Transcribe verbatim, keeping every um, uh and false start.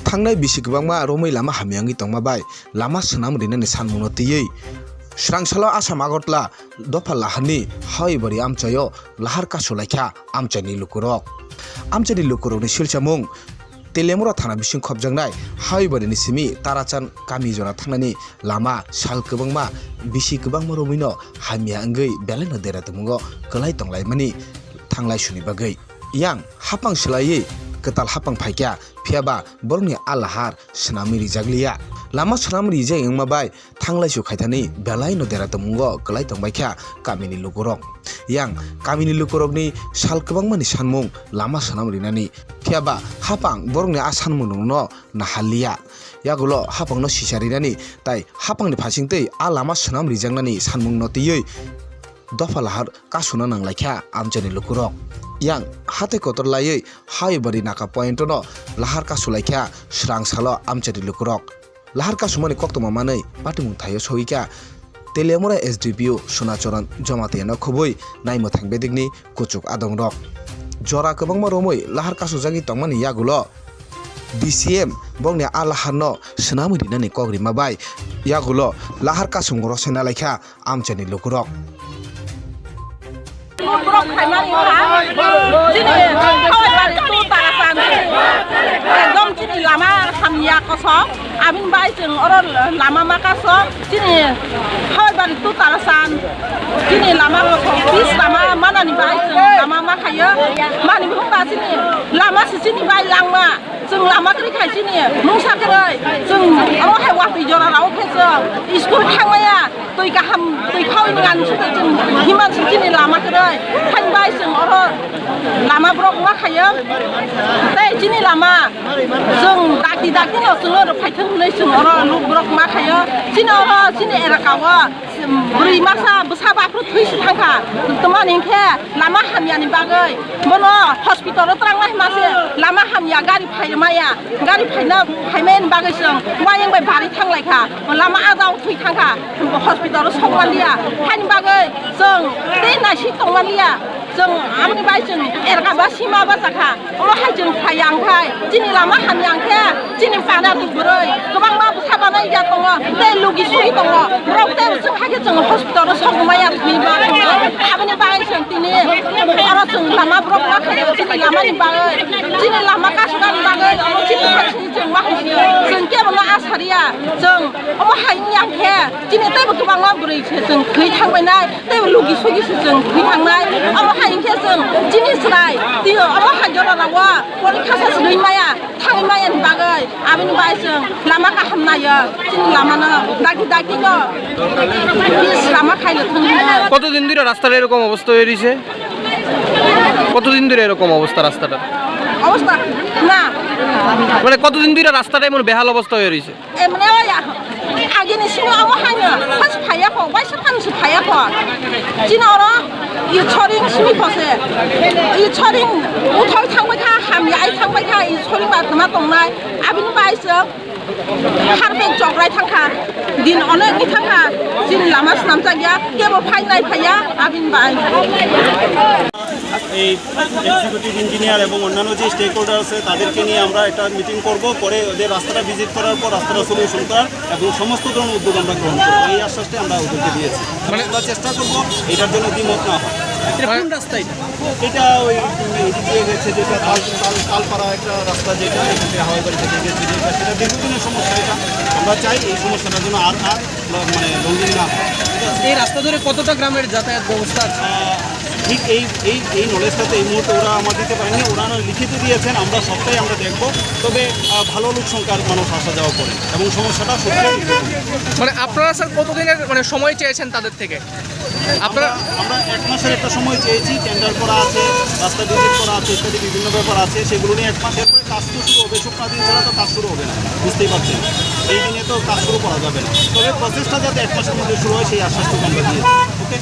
Thangnai bisi kwbangma romwi lama hamya wngwi tongma bai lama swnam rinani sanmungno twiwi swrang salo Assam Agartala dopha laharni Hawai bari amchaio lahar kasu laikha amchaini lukurok. Amchaini lukurokni silchamung Teliamura thana bising khopjaknai Hawai barini simi Tarachan kami jora thangnani lama sal kwbangma bisi kwbangma romwino hamya wngwi belaino dera tumungo kwlai tonglaimani thanglai suni bagwi. Yang hapang swlaiwi kwtal hapang phaikha, phiyaba borokni a lahar swnamwi rijak liya. Lama swnam rijak wngma bai thanglaisu khaithani belaino dera tumungo kwlai tongbaikha kamini lukurok. Yang kamini lukurokni sal kwbangmani sanmung lama swnam rinani, phiyaba hapang borokni a sanmungrokno naharliya. Yagulo hapangno sisa rinani tai hapangni phasingtwi a lama swnam rijaknani sanmungno twiwi dopha lahar kasuna nanglaikha amchaini lukurok. Yang hatai kotor laiwi Hawai bari naka pointono lahar kasulaikha swrang salo amchaini lukurok. Lahar kasumani koktwma manwi patimung thaio sogwikha Teliamura S D P O Sunacharan Jamatia no khobwi naimwthang bedekni kuchuk adongrok. Jora kwbangma romwi lahar kasujagwi tongmani yagulo D C M bokni a laharno swnamwi rinani kok rima bai yagulo lahar kasung rosai nalaikha amchaini lukurok. Borok khaimani wngkha, chini Hawai bari tu Tarachan, ekdom chini lama hamya kosong, abini bai chwng oro lama ma kaso, chini Hawai bari tu Tarachan, chini lama kosong, pis lama manani bai chwng lama ma khayo, mani bumba chini lama si chini bai langma. Chwng lama kwrwi khai chini mungsa kwrwi, chwng oro hai watwi jora rao khe chwng school thangmaya, twi kaham twi khaui ngan sukhe chwng himan si chini lama kwrwi. Hain bai chwng oro lama borok ma khayo, tei chini lama chwng dakti dakti no chwng oro phaithwng hwnwi chwng oro luk borok ma khayo. Chini oro chini elaka o Bwrwi masa bwsa baphru thwi se thangkha. Tamani hinkhe lama hamyani bagwi bono hospital o twrangna hima se lama hamya gari phai maya. Gari phaina phaimani bagwi chwng wayang bai bari thanglaikha. Lama ajao thwi thangkha. Hospital o sokmanliya. Haini bagwi chwng tei naisik tongmanliya. Chwng aboni bai chwng erga ba sima bachakha. Omo hai chwng phai yang khai, chini lama hamya hwnkhe, chini para tu bwrwi kwbangma bwsa banai ya tongo, tei lugi sugi tongo. Borok tei chwng hai khe chwng hospital o sok maya thwi ma tongo. Aboni bagwi chwng tini oro chwng lama borok ma khaio, chini lama ni bagwi, chini lama kasna ni bagwi, omo chini hai chwng ma hai chwng kebo no asariya chwng omo hai wngya khe, chini teibo kwbangma bwrwi se chwng thwi thangbai nai. Tei lugi sugi se chwng thwi thangnai. Omo hai hinkhe chwng chini chwrai tio omo hai jora rao porikha sa srwi maya, thangwi maya ni bagwi aboni bai chwng lama kaham naio. Chini lama no daki daki no bis lama khaino thangwi. কতদিন ধরে রাস্তাটা এরকম অবস্থা হয়ে রয়েছে? কতদিন ধরে এরকম অবস্থা রাস্তাটা? অবস্থা না। মানে কতদিন ধরে রাস্তাটা এমন বেহাল অবস্থা হয়ে রয়েছে? Emne o ya. Agini simi omo haino, pas phaya kho, waisa phano se phaya kho. Chini oro, i choring simi kho se. I choring uthoi thangbai kha, hamya ai thangbai kha, i choring ba tma tongnai. Abini bai se harpek chokrai thangkha. Din onek ni thangkha. Chini lama swnamjak ya, kebo phai nai phaya, abini bai. এই executive engineer এবং অন্যান্য যে stake holder আছে, তাদেরকে নিয়ে আমরা একটা মিটিং করব, করে ওদের রাস্তাটা ভিজিট করার পর রাস্তাটা সলিউশন করার এবং সমস্ত ধরনের উদ্যোগ আমরা গ্রহণ করবো, এই আশ্বাসটা আমরা ওদেরকে দিয়েছি। মানে আমরা চেষ্টা করব এটার জন্য দ্বিমত না হয়। এটা কোন রাস্তা এটা? এটা ওই এদিক দিয়ে গেছে, যেটা তাল, তাল, তালপাড়া একটা রাস্তা, যেটা এখান থেকে হাওয়াই বাড়ি থেকে গেছে, যেটা, সেটা দীর্ঘদিনের সমস্যা। এটা আমরা চাই এই সমস্যাটার জন্য আর, আর মানে লঙ্ঘন না হয়। ঠিক আছে? এই রাস্তা ধরে কতটা গ্রামের যাতায়াত ব্যবস্থা আছে? আহ, ঠিক এই, এই, এই নলেজটা তো এই মুহূর্তে ওরা আমার দিতে পারেনি, ওরা লিখিত দিয়েছেন, আমরা সবটাই আমরা দেখব। তবে, আহ, ভালো লোক সংখ্যার মানুষ আসা যাওয়া করে এবং সমস্যাটা সত্যি। মানে আপনারা স্যার কতদিনের মানে সময় চেয়েছেন তাদের থেকে? আপনারা আমরা, আমরা এক মাসের একটা সময় চেয়েছি, টেন্ডার করা আছে, রাস্তা ভিজিট করা আছে, ইত্যাদি বিভিন্ন ব্যাপার আছে, সেগুলো নিয়ে এক মাস। এরপরে কাজ তো শুরু হবে, শুক্লা দিন ছাড়া তো কাজ শুরু হবে না, বুঝতেই পারছেন। এই দিনে তো কাজ শুরু করা যাবে না, তবে প্রসেসটা যাতে এক মাসের মধ্যে শুরু হয়, সেই আশ্বাসটুকু আমরা দিয়েছি। ওকে।